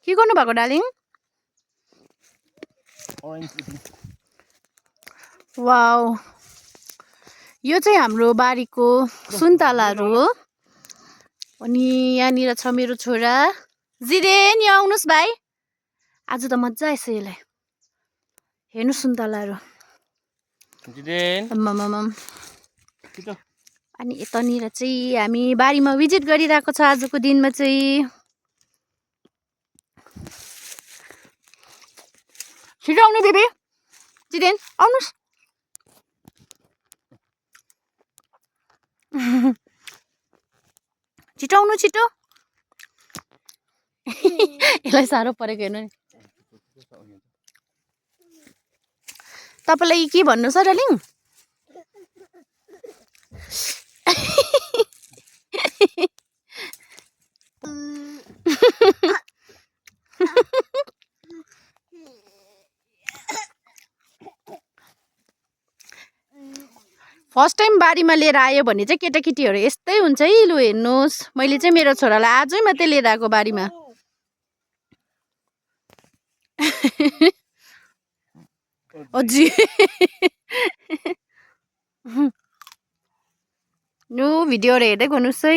के गर्नु भएको डार्लिङ? वाउ, यो चाहिँ हाम्रो बारीको सुन्तलाहरू हो। अनि यहाँनिर छ मेरो छोरा जिरेन, यहाँ आउनुहोस् भाइ। आज त मजा आएछ यसलाई। हेर्नु सुन्तलाहरू। अनि यतानिर चाहिँ हामी बारीमा भिजिट गरिरहेको छ आजको दिनमा चाहिँ। छिटो आउनु बेबी, जिरेन आउनुहोस्। छिटो आउनु छिटो। यसलाई साह्रो परेको हेर्नु नि। तपाईँलाई के भन्नु छ डार्लिङ? फर्स्ट टाइम बारीमा लिएर आयो भने चाहिँ केटाकेटीहरू यस्तै हुन्छ है। लु हेर्नुहोस्, मैले चाहिँ मेरो छोरालाई आजै मात्रै लिएर आएको बारीमा। अझै नो भिडियोहरू हेर्दै गर्नुहोस् है।